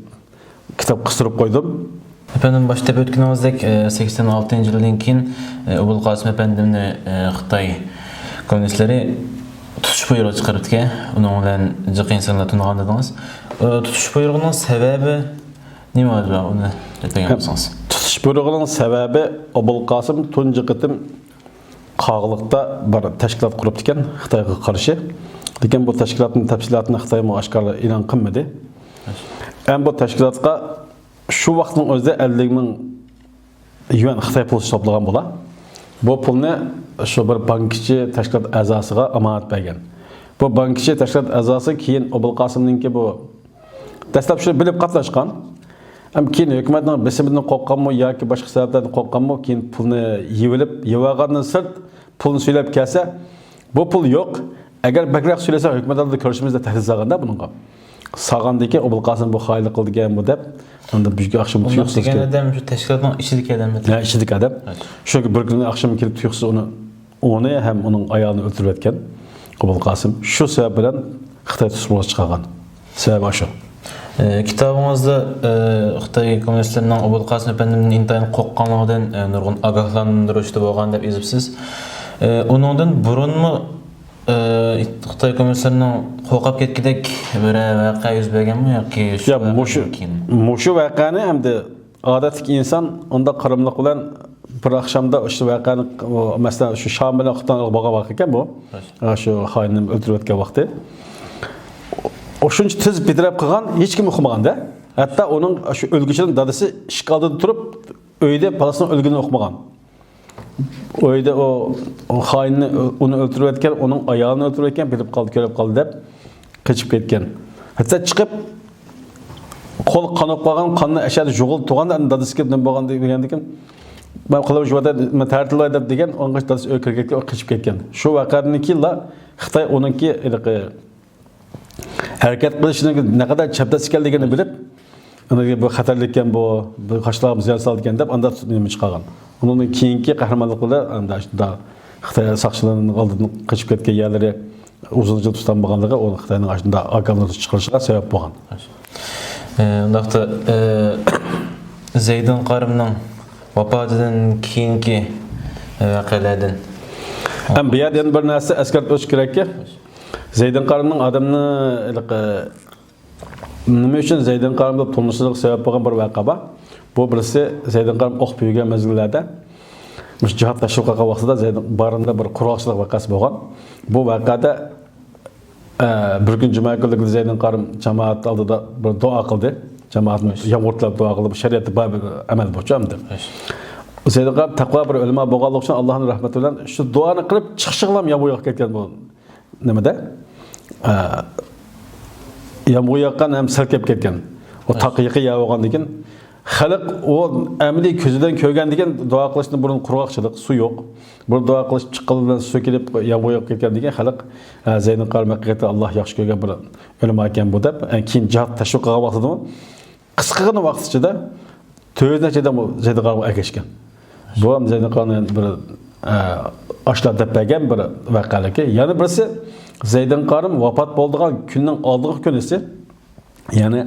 كىتاب قىستۇرۇپ قويدۇم. ئەپەندىم، باشتا دەپ ئۆتكىنىڭىزدەك، ئە، سەكسەن ئالتىنچى يىلدىن كېيىن، ئە، ئوبۇلقاسىم ئەپەندىمنى، ئە، خىتاي كوممۇنىستلىرى تۇتۇش بۇيرۇقى چىقىرىپتىكەن. ئۇنىڭ بىلەن جىق ئىنسانلار تونۇغان دېدىڭىز. ئە، تۇتۇش بۇيرۇقىنىڭ سەۋەبى نېمە ئەمدى؟ ئۇنى دەپ بەرگەن بولسىڭىز. تۇتۇش بۇيرۇقىنىڭ سەۋەبى، ئوبۇلقاسىم تۇنجى قېتىم قاغىلىقتا بىر تەشكىلات قۇرۇپتىكەن خىتايغا قارشى. لېكىن بۇ تەشكىلاتنىڭ تەپسىلاتىنى خىتايمۇ ئاشكارا ئېلان قىلمىدى. ئەمما بۇ تەشكىلاتقا شۇ ۋاقىتنىڭ ئۆزىدە ئەللىك مىڭ يۈەن خىتاي پۇلى توپلىغان بۇلار. بۇ پۇلنى شۇ بىر بانكىچى تەشكىلات ئەزاسىغا ئامانەت بەرگەن. بۇ بانكىچى تەشكىلات ئەزاسى كېيىن ئوبۇلقاسىمنىڭكى بۇ دەسلەپ شۇنى بىلىپ قاتناشقان. ئەمما كېيىن ھۆكۈمەتنىڭ بېسىمىدىن قورققانمۇ ياكى باشقا سەۋەبلەردىن قورققانمۇ، كېيىن پۇلنى يېۋېلىپ، يېۋالغاندىن سىرت پۇلنى سۈيلەپ كەلسە، بۇ پۇل يوق. ئەگەر بەكرەك سۈيلىسەڭ، ھۆكۈمەت ئالدىدا كۆرۈشىمىز دەپ تەھدىت سالغاندا بۇنىڭغا. سالغاندىن كېيىن ئوبۇلقاسىم بۇ خائىنلىق قىلىدىكەن بۇ دەپ، ئاندىن بىر ئاخشام بۇنداق تۇيۇقسىز دېگەن كېلىپ ئادەم شۇ تەشكىلاتنىڭ ئىچىدىكى ئادەممۇ؟ ھە، ئىچىدىكى ئادەم. ھە. شۇ بىر كۈنى ئاخشام كېلىپ تۇيۇقسىز ئۇنى ئۇنى ھەم ئۇنىڭ ئايالىنى ئۆلتۈرۈۋەتكەن ئوبۇلقاسىم. شۇ سەۋەب بىلەن خىتاي تۇتۇش بۇيرۇقى چىقارغان. سەۋەبى ئاشۇ. ئە، كىتابىڭىزدا، ئە، خىتاي كوممۇنىستلىرىنىڭ ئوبۇلقاسىم ئەپەندىمدىن ئىنتايىن قورققانلىقىدىن، ئە، نۇرغۇن ئاگاھلاندۇرۇشتا بولغان دەپ يېزىپسىز. ئە، ئۇنىڭدىن بۇرۇنمۇ، ئە، خىتاي كوممۇنىستلىرىنىڭ قورقۇپ كەتكۈدەك بىرەر ۋەقە يۈز بەرگەنمۇ ياكى شۇ يا، مۇشۇ، ۋەقەدىن كېيىنمۇ؟ مۇشۇ ۋەقەنى ئەمدى ئادەتتىكى ئىنسان ئۇنداق قاراملىق بىلەن بىر ئاخشامدا شۇ ۋەقەنى، مەسىلەن، شۇ شام بىلەن خىتاينىڭ بولغان ۋەقە ئىكەن بۇ. شۇ خائىننى ئۆلتۈرۈۋەتكەن ۋاقتى. شۇنچە تېز بىتەرەپ قىلغان، ھېچكىم ئۇقمىغان-دە. ھەتتا ئۇنىڭ شۇ ئۆلگۈچىنىڭ دادىسى ئىشىك ئالدىدا تۇرۇپ، ئۆيدە بالىسىنىڭ ئۆلگىنىنى ئۇقمىغان. ئۆيدە ئۇ، ئۇ خائىننى، ئۇنى ئۆلتۈرۈۋەتكەن، ئۇنىڭ ئايالىنى ئۆلتۈرۈۋەتكەن، بىلىپ قالدى، كۆرۈپ قالدى دەپ قېچىپ كەتكەن. ھەتتا چىقىپ، قول قان بولۇپ قالغان، قاننى ئەشەدە يۇغۇلۇپ تۇرغاندا، ئەمدى دادىسى كېلىپ نېمە بولغان دېگەندىكىن، مەن قولۇم شۇ يەردە، مەن تەرتىلدە دەپ دېگەن، ئاڭغاچ دادىسى ئۆيگە كىرىپ كەتكەن، ئۇ قېچىپ كەتكەن. شۇ ۋەقەدىن كېيىنلا خىتاي ئۇنىڭكى ھېلىقى ھەرىكەت قىلىشىنىڭ نەقەدەر چەبدەس ئىكەنلىكىنى بىلىپ، ئاندىن بۇ خەتەرلىككەن بۇ، بۇ قاشلارغا زىيان سالىدىكەن دەپ، ئاندا نېمە چىقارغان. ئۇنىڭدىن كېيىنكى قەھرىمانلىقلىرى ئاندا شۇنداق خىتاي ساقچىلىرىنىڭ ئالدىدىن قېچىپ كەتكەن يەرلىرى ئۇزۇن يىل تۇتالمىغانلىقى ئۇ خىتاينىڭ ئاشۇنداق ئاكاملىرىنى چىقىرىشىغا سەۋەب بولغان. ئۇنداقتا، زەيدىن قارىمنىڭ ۋاپاتىدىن كېيىنكى ۋەقەلەردىن. ھەم بۇ يەردە يەنە بىر نەرسە ئەسكەرتىپ ئۆتۈش كېرەككى، زەيدىن قارىمنىڭ ئادەمنى ھېلىقى نېمە ئۈچۈن زەيدىن قارىم دەپ تونۇشىدىغان سەۋەب بولغان بىر ۋەقە بار. بۇ بىرسى زەيدىن قارىم ئوقۇپ يۈرگەن مەزگىللەردە، مۇشۇ جىھاد تەشۋىق قىلغان ۋاقتىدا زەيدىن بارىندا بىر قۇرغاقچىلىق ۋەقەسى بولغان. بۇ ۋەقەدە، ئە، بىر كۈن جۈمە كۈنلۈكىدە زەيدىن قارىم جامائەت ئالدىدا بىر دۇئا قىلدى. جامائەتنى يامغۇر تىلەپ دۇئا قىلدى. بۇ شەرىئەتتە بار بىر ئەمەل بۇچۇ ئەمدى. زەيدىن قارىم تەقۋا بىر ئۆلىما بولغانلىقى ئۈچۈن، ئاللاھنىڭ رەھمىتى بىلەن شۇ دۇئانى قىلىپ چىقىشىغىلا يامغۇر ياغىپ كەتكەن بۇ. نېمىدە؟ ئە، يامغۇر ياغقان ھەم سەل كېلىپ كەتكەن. ئۇ تاغ يېقىن يەر بولغاندىكىن، خەلق ئۇ ئەمەلىي كۆزى بىلەن كۆرگەندىكىن، دۇئا قىلىشتىن بۇرۇن قۇرغاقچىلىق، سۇ يوق. بۇ دۇئا قىلىش چىققىنى بىلەن سۇ كېلىپ، يامغۇر ياغىپ كەتكەندىكىن، خەلق، ھە، زەيدىن قارىم ھەقىقەتەن ئاللا ياخشى كۆرگەن بىر ئۆلىما ئىكەن بۇ دەپ، ئە، كېيىن جىھاد تەشۋىق قىلغان ۋاقتىدىمۇ قىسقىغىنا ۋاقىت ئىچىدە تۆت نەچچە ئادەم زەيدىن قارىمغا ئەگەشكەن. بۇ ھەم زەيدىن قارىمنىڭ بىر، ئە، ئاشۇنداق دەپ بەرگەن بىر ۋەقەلىكى. يەنە بىرسى، زەيدىن قارىم ۋاپات بولىدىغان كۈننىڭ ئالدىنقى كۈنىسى، يەنى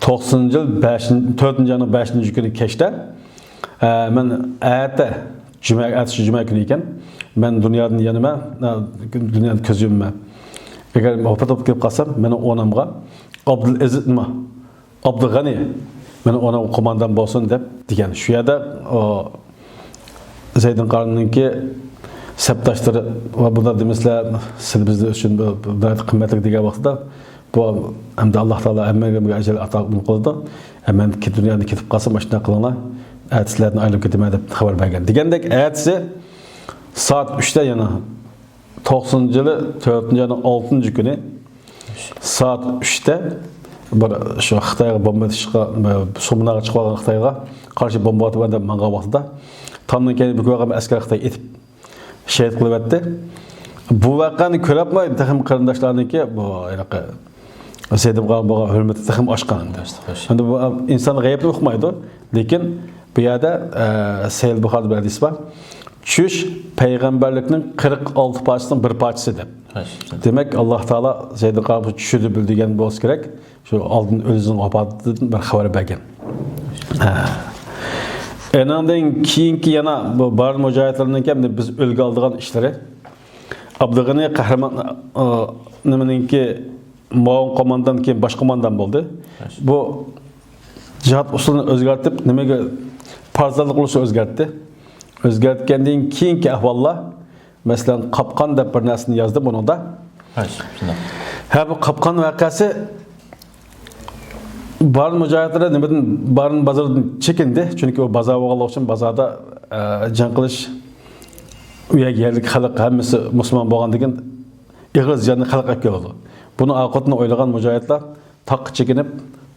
توقسىنىنچى يىل بەشىنچى، تۆتىنچى ئاينىڭ بەشىنچى كۈنى كەچتە، ئە، مەن ئەتە جۈمە، ئەتىسى جۈمە كۈنى ئىكەن، مەن دۇنيادىن يەنىمەن، ئە، دۇنيادىن كۆز يۇمىمەن. ئەگەر ۋاپات بولۇپ كېلىپ قالسام، مېنىڭ ئورنۇمغا ئابدۇلئەزىز، نېمە، ئابدۇلغەنى، مېنىڭ ئورنۇمغا قوماندان بولسۇن دەپ دېگەن. شۇ يەردە، ئۇ، زەيدىن قارىمنىڭكى سەپداشلىرى ۋە بۇنداق دېمىسىلەر، سىلەر بىز ئۈچۈن بۇ، بۇ ناھايىتى قىممەتلىك دېگەن ۋاقتىدا، بۇ ئەمدى ئاللا تائالا ھەممىگە ئەجەل ئاتا قىلىدۇ. مەن دۇنيادىن كېتىپ قالسام، ئاشۇنداق قىلىڭلار، ئەتە سىلەردىن ئايرىلىپ كېتىمەن دەپ خەۋەر بەرگەن. دېگەندەك، ئەتىسى سائەت ئۈچتە يەنە توقسىنىنچى يىلى تۆتىنچى ئاينىڭ ئالتىنچى كۈنى سائەت ئۈچتە بىر شۇ خىتايغا بومبا ئېتىشقا، سومناغا چىقىۋالغان خىتايغا قارشى بومبا ئاتىمەن دەپ ماڭغان ۋاقتىدا تامدىن كەينى بۈكۈۋالغان ئەسكەر خىتاي ئېتىپ شېھىت قىلىۋەتتى. بۇ ۋەقەنى كۆرەپمۇ تېخىمۇ قېرىنداشلارنىڭكى بۇ ھېلىقى زەيدىن قارىمغا بولغان ھۆرمىتى تېخىمۇ ئاشقان ئەمدى. ئەمدى بۇ ئىنسان غەيىبنى ئۇقمايدۇ، لېكىن بۇ يەردە، ئە، سەھىھ بۇخارىدا بىر ھەدىس بار. چۈش پەيغەمبەرلىكنىڭ قىرىق ئالتە پارچىسىنىڭ بىر پارچىسى دەپ. دېمەك، ئاللا تائالا زەيدىن قارىمغا چۈشىدە بىلدۈرگەن بولسا كېرەك، شۇ ئالدىن ئۆزىنىڭ ۋاپاتىدىن بىر خەۋەر بەرگەن. ھە. ئېنىڭدىن كېيىنكى يەنە بۇ بارىن مۇجاھىدلىرىنىڭكى ئەمدى بىز ئۈلگە ئالىدىغان ئىشلىرى. ئابدۇغېنى قەھرىمان، ئا، نېمىنىڭكى، مۇئاۋىن قوماندان، كېيىن باش قوماندان بولدى. بۇ جىھاد ئۇسۇلىنى ئۆزگەرتىپ، نېمىگە، پارتىزانلىق ئۇرۇشىنى ئۆزگەرتتى. ئۆزگەرتكەندىن كېيىنكى ئەھۋاللار، مەسىلەن، قاپقان دەپ بىر نەرسىنى يازدى بۇنىڭدا. ھە، شۇنداق. ھە، بۇ قاپقان ۋەقەسى بارىن مۇجاھىدلىرى نېمىدىن، بارىن بازىرىدىن چېكىندى. چۈنكى ئۇ بازار بولغانلىقى ئۈچۈن بازاردا، ئە، جەڭ قىلىش، ئۇ يەرگە يەرلىك خەلق ھەممىسى مۇسۇلمان بولغاندىكىن ئېغىر زىياننى خەلق ئەكېلىدۇ. بۇنى ئاقىۋىتىنى ئويلىغان مۇجاھىدلار تاغقا چېكىنىپ،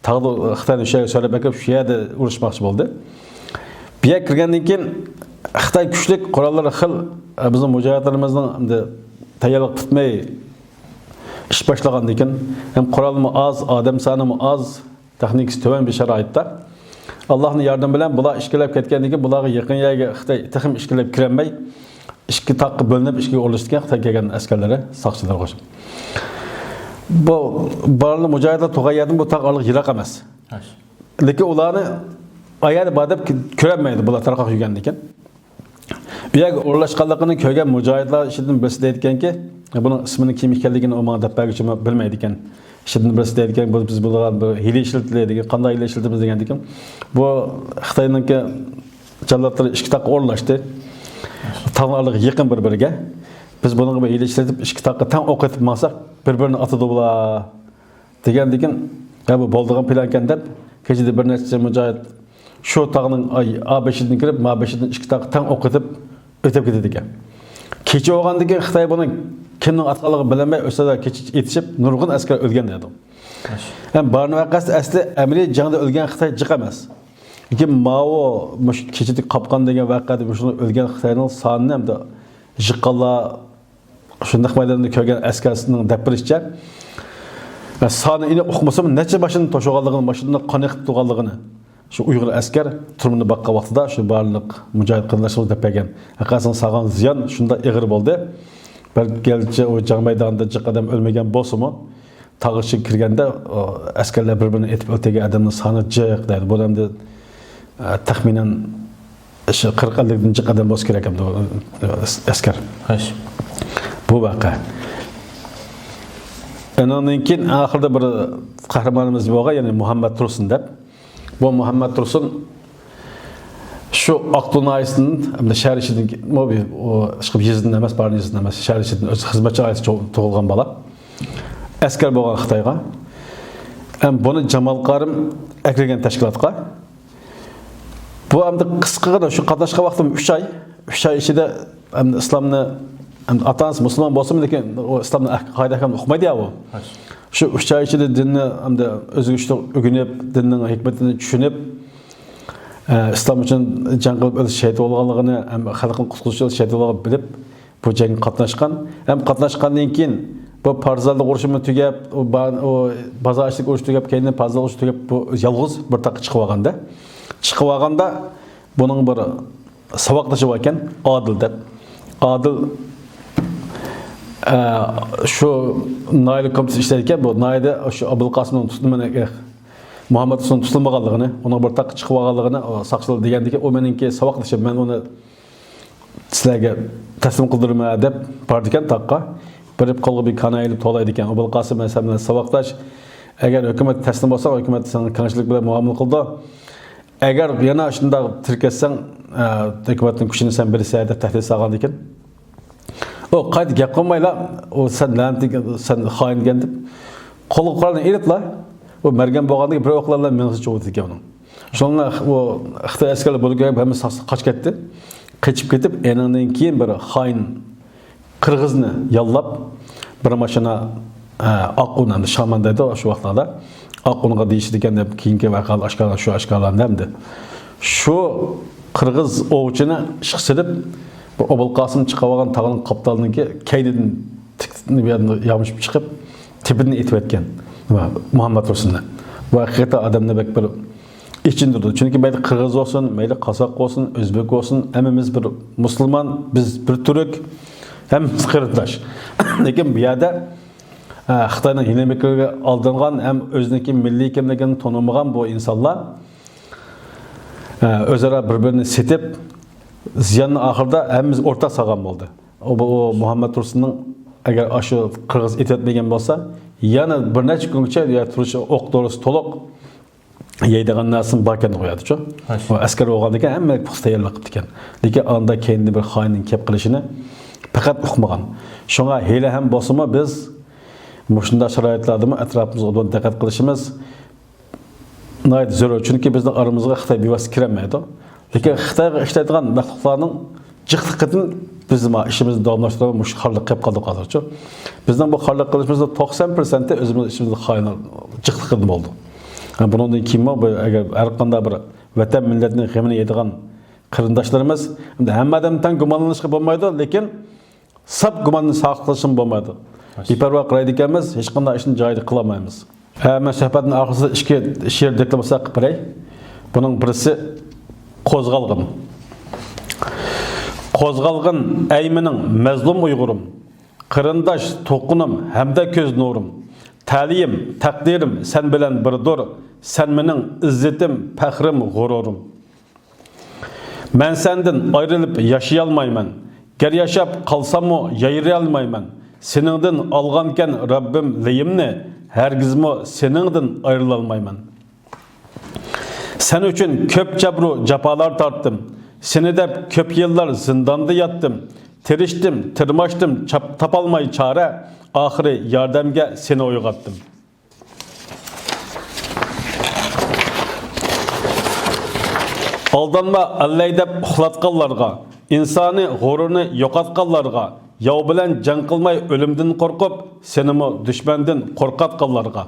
تاغدا خىتاينى شۇ يەرگە سۆرەپ ئەكىرىپ، شۇ يەردە ئۇرۇشماقچى بولدى. بۇ يەرگە كىرگەندىن كېيىن خىتاي كۈچلۈك، قوراللىرى خىل، بىزنىڭ مۇجاھىدلىرىمىزنىڭ ئەمدى تەييارلىق پۈتمەي ئىش باشلىغاندىن كېيىن، ھەم قورالمۇ ئاز، ئادەم سانىمۇ ئاز، تېخنىكىسى تۆۋەن بىر شارائىتتا ئاللاھنىڭ ياردىمى بىلەن بۇلار ئىچكىرىلەپ كەتكەندىن كېيىن، بۇلارغا يېقىن يەرگە خىتاي تېخىمۇ ئىچكىرىلەپ كىرەلمەي، ئىككى تاغقا بۆلۈنۈپ، ئىچكىرىگە ئورۇنلىشىدىكەن خىتاي كەلگەن ئەسكەرلىرى، ساقچىلىرى قوشۇپ. بۇ بارلىق مۇجاھىدلار تۇرغان يەردىن بۇ تاغ ئارىلىق يىراق ئەمەس. لېكىن ئۇلارنى ئايالى بار دەپ كۆرەلمەيدۇ، بۇلار تارقاق يۈرگەندىكىن. ئۇ يەرگە ئورۇنلاشقانلىقىنى كۆرگەن مۇجاھىدلار ئىچىدىن بىرسى دەيدىكەنكى، بۇنىڭ ئىسمىنىڭ كىم ئىكەنلىكىنى ئۇ ماڭا دەپ بەرگۈچىمۇ بىلمەيدىكەن. ئىچىدىن بىرسى دەيدىكەن، بۇ، بىز بۇلارغا بىر ھىيلە ئىشلىتىلدى دېگەن، قانداق ھىيلە ئىشلىتىمىز دېگەندىكىن، بۇ خىتاينىڭكى جاللاتلىرى ئىككى تاغقا ئورۇنلاشتى. تاغلار ئارىلىقى يېقىن بىر-بىرىگە. بىز بۇنىڭغا بىر ھىيلە ئىشلىتىپ، ئىككى تاغقا تەڭ ئوق ئېتىپ ماڭساق، بىر-بىرىنى ئاتىدۇ بۇلار. دېگەندىكىن، ھە، بۇ بولىدىغان پىلانكەن دەپ، كېچىدە بىر نەچچە مۇجاھىد شۇ تاغنىڭ ئاي، ئا بېشىدىن كىرىپ، ما بېشىدىن ئىككى تاغقا تەڭ ئوق ئېتىپ، ئۆتۈپ كېتىدىكەن. كېچە بولغاندىن كېيىن خىتاي بۇنى كىمنىڭ ئاتقانلىقىنى بىلەلمەي، ئۆسەدە كېچە ئېتىشىپ، نۇرغۇن ئەسكەر ئۆلگەن دەيدۇ. ھەم بارىن ۋەقەسى ئەسلى ئەمەلىي جەڭدە ئۆلگەن خىتاي جىق ئەمەس. لېكىن ماۋۇ، مۇشۇ كېچىدىكى قاپقان دېگەن ۋەقەدە مۇشۇ ئۆلگەن خىتاينىڭ سانىنى ھەمدە يىققانلار، شۇنداق مەيداندا كۆرگەن ئەسكەرنىڭ دەپ بېرىشىچە، سانى ئېنىق ئۇقمىسىمۇ، نەچچە باشىنى توشۇغانلىقىنى، ماشىنىدا قان ئېقىپ تۇرغانلىقىنى، شۇ ئۇيغۇر ئەسكەر تۈرمىنى باققان ۋاقتىدا شۇ بارلىق مۇجاھىد قېرىنداشلىرىمىز دەپ بەرگەن ھەققاسىڭ سالغان زىيان شۇنداق ئېغىر بولدى. بىر گەرچە ئۇ جەڭ مەيدانىدا جىق ئادەم ئۆلمىگەن بولسىمۇ، تاغ ئىچىگە كىرگەندە ئۇ ئەسكەرلەر بىر-بىرىنى ئېتىپ ئۆلتۈرگەن ئادەمنىڭ سانى جىق دەيدۇ. بۇ ئادەمدە، ئە، تەخمىنەن شۇ قىرىق ئەللىكتىن جىق ئادەم بولسا كېرەك ئەمدى، ئە، ئەسكەر. خوش. بۇ ۋەقە. ئۇنىڭدىن كېيىن ئاخىرىدا بىر قەھرىمانىمىز بولغان، يەنى مۇھەممەد تۇرسۇن دەپ. بۇ مۇھەممەد تۇرسۇن شۇ ئاقتۇ ناھىيەسىدىن، ھەمدە شەھەر ئىچىدىن، ئۇ، ئىشقىلىپ يېزىدىن ئەمەس، بارىن يېزىدىن ئەمەس، شەھەر ئىچىدىن ئۆز خىزمەتچى ئائىلىسىدە تۇغۇلغان بالا. ئەسكەر بولغان خىتايغا. ھەم بۇنى جامال قارىم ئەكىرگەن تەشكىلاتقا. بۇ ئەمدى قىسقىغىنا شۇ قاتناشقان ۋاقتىم ئۈچ ئاي. ئۈچ ئاي ئىچىدە ئەمدى ئىسلامنى، ئەمدى ئاتا-ئانىسى مۇسۇلمان بولسىمۇ، لېكىن ئۇ ئىسلامنىڭ ئەھك-، قائىدە-ئەھكامىنى ئۇقمايدۇ يا ئۇ. شۇ ئۈچ ئاي ئىچىدە دىننى ئەمدى ئۆزىگە ئۆگىنىپ، دىننىڭ ھېكمىتىنى چۈشىنىپ، ئە، ئىسلام ئۈچۈن جەڭ قىلىپ ئۆلۈش شەھىت بولغانلىقىنى، ھەم خەلقنى قۇتقۇزۇش ئۈچۈن شەھىت بولغانلىقىنى بىلىپ، بۇ جەڭگە قاتناشقان. ھەم قاتناشقاندىن كېيىن بۇ پارزانلىق ئۇرۇشىمۇ تۈگەپ، ئۇ با-، ئۇ بازار ئىچىدىكى ئۇرۇش تۈگەپ، كەينىدىن پارزانلىق ئۇرۇشى تۈگەپ، بۇ يالغۇز بىر تاغقا چىقىۋالغاندا، چىقىۋالغاندا بۇنىڭ بىر ساۋاقدىشى باركەن، ئادىل دەپ. ئادىل، ئە، شۇ ناھىيەلىك كومىتېتتا ئىشلەيدىكەن، بۇ ناھىيەدە شۇ ئابۇلقاسىمنىڭ تۇتۇلمىغان، مۇھەممەد تۇرسۇننىڭ تۇتۇلمىغانلىقىنى، ئۇنىڭ بىر تاغقا چىقىۋالغانلىقىنى، ئۇ ساقچىلار دېگەندىكىن، ئۇ مېنىڭكى ساۋاقدىشىم، مەن ئۇنى سىلەرگە تەسلىم قىلدۇرىمەن دەپ بارىدىكەن تاغقا. بېرىپ قولىغا بىر كانا ئېلىپ توۋلايدىكەن. ئابۇلقاسىم، مەن سەن بىلەن ساۋاقداش. ئەگەر ھۆكۈمەت تەسلىم بولساڭ، ھۆكۈمەت ساڭا كەڭچىلىك بىلەن مۇئامىلە قىلىدۇ. ئەگەر يەنە شۇنداق تىركەشسەڭ، ئە، ھۆكۈمەتنىڭ كۈچىنى سەن بېرىسەن دەپ تەھدىت سالغاندىكىن. ئۇ قايتا گەپ قىلمايلا، ئۇ سەن لەنەتلىك، سەن خائىنكەن دەپ قولىغا قورالنى ئېلىپلا، ئۇ مەرگەن بولغاندىكىن بىر ئوقلارلا مېڭىسى چوغۇتىدىكەن ئۇنىڭ. شۇڭا ئۇ خىتاي ئەسكەرلىرى بۇنى كۆرۈپ ھەممە ساقچى قاچىپ كەتتى. قېچىپ كېتىپ، ئېنىڭدىن كېيىن بىر خائىن قىرغىزنى ياللاپ، بىر ماشىنا، ئە، ئاققۇن، ئەمدى شامان دەيدۇ شۇ ۋاقىتلاردا. ئاققۇنغا دېيىشىدىكەن دەپ، كېيىنكى ۋەقەلەر ئاشكارىلانغان، شۇ ئاشكارىلاندى ئەمدى. شۇ قىرغىز ئوۋچىنى ئىشقا سېلىپ، بۇ ئوبۇلقاسىم چىقىۋالغان تاغنىڭ قاپتالىنىڭكى كەينىدىن تىك-، بۇ يەردىن يامىشىپ چىقىپ، تېپىدىن ئېتىۋەتكەن مۇھەممەد تۇرسۇننى. بۇ ھەقىقەتەن ئادەمنى بەك بىر ئېچىندۇرىدۇ. چۈنكى مەيلى قىرغىز بولسۇن، مەيلى قازاق بولسۇن، ئۆزبېك بولسۇن، ھەممىمىز بىر مۇسۇلمان، بىز بىر تۈرك، ھەممىمىز قېرىنداش. لېكىن بۇ يەردە، ئە، خىتاينىڭ ھىيلە-مىكرىگە ئالدانغان ھەم ئۆزىنىڭكى مىللىي كىملىكىنى تونۇمىغان بۇ ئىنسانلار، ئە، ئۆزئارا بىر-بىرىنى سېتىپ، زىياننى ئاخىرىدا ھەممىمىز ئورتاق سالغان بولدى. ئۇ، بۇ، ئۇ مۇھەممەد تۇرسۇننىڭ ئەگەر ئاشۇ قىرغىز ئېتىۋەتمىگەن بولسا، يەنە بىر نەچچە كۈنگىچە يا تۇرۇش ئوق دورىسى تولۇق، يەيدىغان نەرسىنى باركەن قوياتتىچۇ. ئەسكەر بولغاندىكىن ھەممە پۇختا تەييارلىق قىپتىكەن. لېكىن ئاندا كەينىدىن بىر خائىننىڭ كەپ قېلىشىنى پەقەت ئۇقمىغان. شۇڭا ھېلىھەم بولسىمۇ بىز مۇشۇنداق شارائىتلاردىمۇ ئەتراپىمىزغا ئۇدۇل دىققەت قىلىشىمىز ناھايىتى زۆرۈر. چۈنكى بىزنىڭ ئارىمىزغا خىتاي بىۋاسىتە كىرەلمەيدۇ. لېكىن خىتايغا ئىشلەيدىغان مەخلۇقلارنىڭ جىقلىقىدىن بىز ما ئىشىمىزنى داۋاملاشتۇرۇپ، مۇشۇ خارلىق قېلىپ قالدۇق ھازىرچۇ. بىزنىڭ بۇ خارلىق قىلىشىمىزنىڭ توقسان پىرسەنتى ئۆزىمىز ئىچىمىزدە خائىنلار جىقلىقىدىن بولدى. ھە، بۇنىڭدىن كېيىنمۇ بۇ، ئەگەر ھەر قانداق بىر ۋەتەن مىللەتنىڭ غېمىنى يەيدىغان قېرىنداشلىرىمىز، ئەمدى ھەممە ئادەمدىن تەڭ گۇمانلىنىشقا بولمايدۇ، لېكىن ساپ گۇماندىن ساقلىق قىلىشمۇ بولمايدۇ. بىپەرۋا قارايدىكەنمىز، ھېچقانداق ئىشنى جايىدا قىلالمايمىز. ھە، مەن سۆھبەتنىڭ ئاخىرىسىدا ئىككى شېئىر دېكلاماتسىيە قىلىپ بېرەي. بۇنىڭ بىرسى قوزغالغىن. قوزغالغىن، ئەي مېنىڭ مەزلۇم ئۇيغۇرۇم، قېرىنداش، تۇغقىنىم ھەمدە كۆز نۇرۇم. تەلىيىم، تەقدىرىم سەن بىلەن بىردۇر، سەن مېنىڭ ئىززىتىم، پەخرىم، غۇرۇرۇم. مەن سەندىن ئايرىلىپ ياشىيالمايمەن. گەر ياشاپ قالساممۇ يايرىيالمايمەن. سېنىڭدىن ئالغانكەن رەببىم لېيىمنى، ھەرگىزمۇ سېنىڭدىن ئايرىلالمايمەن. سەن ئۈچۈن كۆپ جەبرۇ جاپالار تارتتىم. سېنى دەپ كۆپ يىللار زىنداندا ياتتىم. تىرىشتىم، تىرماشتىم، چاپ-، تاپالماي چارە. ئاخىرى ياردەمگە سېنى ئويغاتتىم. ئالدانما ئەللەي دەپ ئۇخلاتقانلارغا، ئىنسانىي غۇرۇرنى يوقاتقانلارغا، ياۋ بىلەن جەڭ قىلماي ئۆلۈمدىن قورقۇپ، سېنىمۇ دۈشمەندىن قورقاتقانلارغا.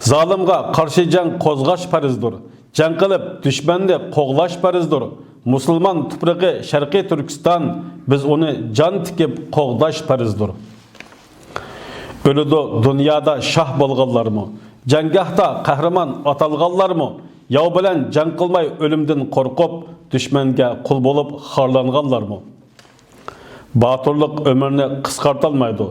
زالىمغا قارشى جەڭ قوزغاش پەرزدۇر. جەڭ قىلىپ دۈشمەننى قوغلاش پەرزدۇر. مۇسۇلمان تۇپرىقى شەرقىي تۈركىستان، بىز ئۇنى جان تىكىپ قوغداش پەرزدۇر. ئۆلىدۇ دۇنيادا شاھ بولغانلارمۇ، جەڭگاھتا قەھرىمان ئاتالغانلارمۇ، ياۋ بىلەن جەڭ قىلماي ئۆلۈمدىن قورقۇپ، دۈشمەنگە قۇل بولۇپ خارلانغانلارمۇ؟ باتۇرلۇق ئۆمۈرنى قىسقارتالمايدۇ،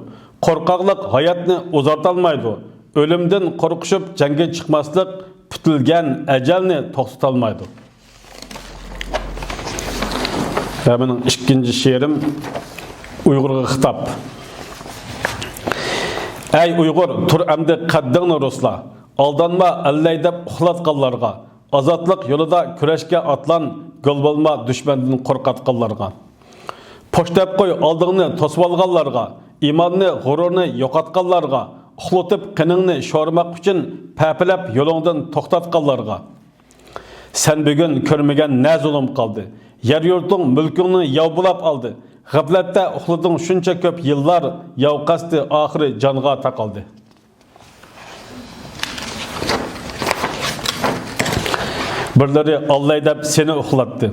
قورقاقلىق ھاياتنى ئۇزارتالمايدۇ، ئۆلۈمدىن قورقۇشۇپ جەڭگە چىقماسلىق پۈتۈلگەن ئەجەلنى توختىتالمايدۇ. ۋە مېنىڭ ئىككىنچى شېئىرىم ئۇيغۇرغا خىتاب. ئەي ئۇيغۇر، تۇر ئەمدى قەددىڭنى رۇسلا، ئالدانما ئەللەي دەپ ئۇخلاتقانلارغا، ئازادلىق يولىدا كۈرەشكە ئاتلان، گول بولما دۈشمەندىن قورقاتقانلارغا. پوش دەپ قوي ئالدىڭنى توسۇۋالغانلارغا، ئىماننى، غۇرۇرنى يوقاتقانلارغا، ئۇخلىتىپ قېنىڭنى شورىماق ئۈچۈن پەپىلەپ يولۇڭدىن توختاتقانلارغا. سەن بۈگۈن كۆرمىگەن نە زۇلۇم قالدى؟ يەر يۇرتۇڭ، مۈلكۈڭنى ياۋ بۇلاپ ئالدى. غەپلەتتە ئۇخلىدىڭ شۇنچە كۆپ يىللار، ياۋ قەستى ئاخىرى جانغا تاقالدى. بىرلىرى ئاللاي دەپ سېنى ئۇخلاتتى.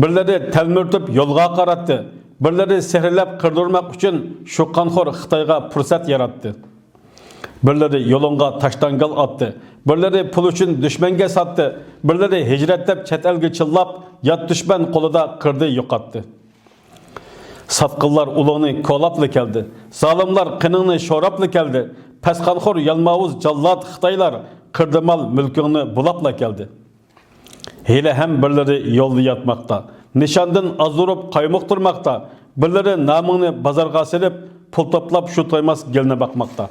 بىرلىرى تەلمۈرتۈپ يولغا قاراتتى. بىرلىرى سېھىرلەپ قىردۇرماق ئۈچۈن شۇ قانخور خىتايغا پۇرسەت ياراتتى. بىرلىرى يولۇڭغا تاشتانگال ئاتتى. بىرلىرى پۇل ئۈچۈن دۈشمەنگە ساتتى. بىرلىرى ھىجرەت دەپ چەت ئەلگە چىللاپ، يات دۈشمەن قولىدا قىردى، يوقاتتى. ساتقىنلار ئۇلۇڭنى كولاپلا كەلدى. زالىملار قېنىڭنى شوراپلا كەلدى. پەسقانخور يالماۋۇز جاللات خىتايلار قىردى مال مۈلكۈڭنى بۇلاپلا كەلدى. ھېلىھەم بىرلىرى يولدا ياتماقتا. نىشاندىن ئازدۇرۇپ قايمۇقتۇرماقتا. بىرلىرى نامىڭنى بازارغا سېلىپ، پۇل توپلاپ شۇ تويماس گېلىنى باقماقتا.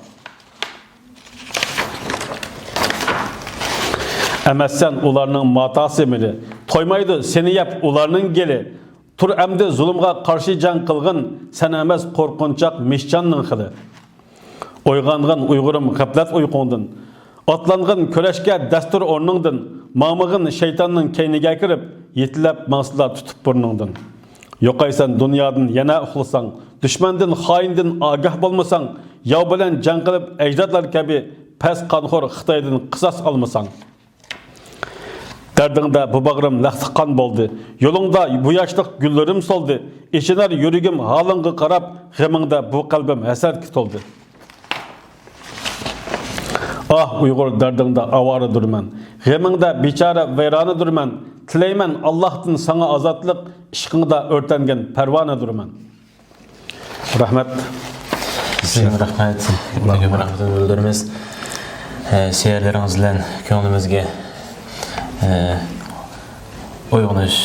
ئەمەسسەن ئۇلارنىڭ ماتاسى مېلى، تويمايدۇ سېنى يەپ ئۇلارنىڭ گېلى. تۇر ئەمدى زۇلۇمغا قارشى جەڭ قىلغىن، سەن ئەمەس قورقۇنچاق مىشچاننىڭ خىلى. ئويغانغىن ئۇيغۇرۇم غەپلەت ئۇيقۇڭدىن، ئاتلانغىن كۈرەشكە دەستۇر ئورنۇڭدىن، ماڭمىغىن شەيتاننىڭ كەينىگە كىرىپ، يېتىلەپ ماڭسىلا تۇتۇپ بۇرنۇڭدىن. يوقايسەن دۇنيادىن يەنە ئۇخلىساڭ، دۈشمەندىن، خائىندىن ئاگاھ بولمىساڭ، ياۋ بىلەن جەڭ قىلىپ ئەجدادلار كەبى پەس قانخور خىتايدىن قىساس ئالمىساڭ. دەردىڭدە بۇ باغرىم لەختە قان بولدى، يولۇڭدا بۇ ياشلىق گۈللىرىم سولدى. ئېچىنار يۈرىكىم ھالىڭغا قاراپ، غېمىڭدە بۇ قەلبىم ھەسرەتكە تولدى. ئاھ ئۇيغۇر، دەردىڭدە ئاۋارىدۇرمەن، غېمىڭدە بىچارە ۋەيرانىدۇرمەن. تىلەيمەن ئاللاھتىن ساڭا ئازادلىق، ئىشقىڭدا ئۆرتەنگەن پەرۋانىدۇرمەن. رەھمەت. سىزگە رەھمەت. كۆپ رەھمىتىمىزنى بىلدۈرىمىز. ئە، شېئىرلىرىڭىز بىلەن كۆڭلىمىزگە، ئە، ئويغىنىش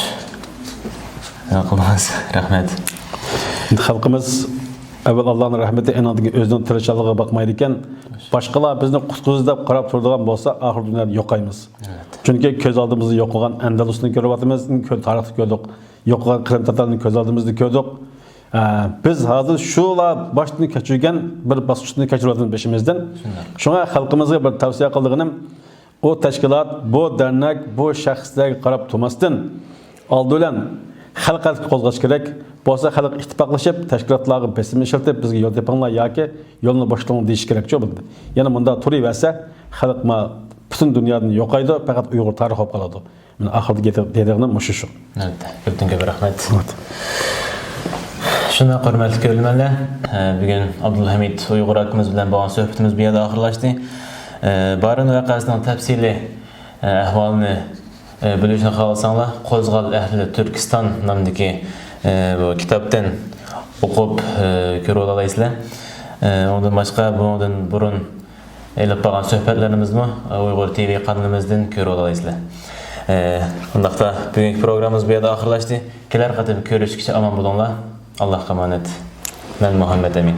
قىلدىڭىز. رەھمەت. خەلقىمىز ئەۋۋەل ئاللانىڭ رەھمىتى، ئېنىڭدىن كېيىن ئۆزىنىڭ تىرىشچانلىقىغا باقمايدىكەن. باشقىلار بىزنى قۇتقۇزدى دەپ قاراپ تۇرىدىغان بولسا، ئاخىر دۇنيادا يوقايمىز. چۈنكى كۆز ئالدىمىزدا يوقىغان ئەندەلۇسنى كۆرۈۋاتىمىز، كۆ-، تارىختا كۆردۇق. يوقىغان قىرىم تاتارنى كۆز ئالدىمىزدا كۆردۇق. ئە، بىز ھازىر شۇلا باشتىن كەچۈرگەن بىر باسقۇچنى كەچۈرۈۋاتىمىز بېشىمىزدىن. شۇڭا خەلقىمىزگە بىر تەۋسىيە قىلىدىغىنىم، ئۇ تەشكىلات، بۇ دەرنەك، بۇ شەخسلەرگە قاراپ تۇرماستىن، ئالدى بىلەن خەلق ھەرىكىتى قوزغاش كېرەك. بولسا خەلق ئىتتىپاقلىشىپ، تەشكىلاتلارغا بېسىم ئىشلىتىپ، بىزگە يول تېپىڭلار ياكى يولنى بوشىتىڭلار دېيىشى كېرەكچۇ بۇندا. يەنە مۇنداق تۇرۇۋەرسە، خەلق ما پۈتۈن دۇنيادىن يوقايدۇ، پەقەت ئۇيغۇر تارىخى بولۇپ قالىدۇ. مېنىڭ ئاخىرىدا دېيىدىغىنىم مۇشۇ شۇ. ئەلۋەتتە، كۆپتىن كۆپ رەھمەت. شۇنداق، ھۆرمەتلىك كۆرۈرمەنلەر، بۈگۈن ئابدۇلھەمىد ئۇيغۇر ئاكىمىز بىلەن بولغان سۆھبىتىمىز بۇ يەردە ئاخىرلاشتى. بارىن ۋەقەسىنىڭ تەپسىلىي ئەھۋالىنى بىلىشنى خالىساڭلار، قوزغال ئەھلى تۈركىستان نامىدىكى بۇ كىتابتىن ئوقۇپ كۆرۈۋالالايسىلەر. ئۇنىڭدىن باشقا، بۇنىڭدىن بۇرۇن ئېلىپ بارغان سۆھبەتلىرىمىزمۇ ئۇيغۇر تىۋى قانىلىمىزدىن كۆرۈۋالالايسىلەر. ئۇنداقتا، بۈگۈنكى پروگراممىمىز بۇ يەردە ئاخىرلاشتى. كېلەر قېتىم كۆرۈشكىچە ئامان بولۇڭلار. ئاللاھقا ئامانەت. مەن مۇھەممەت ئەمىن.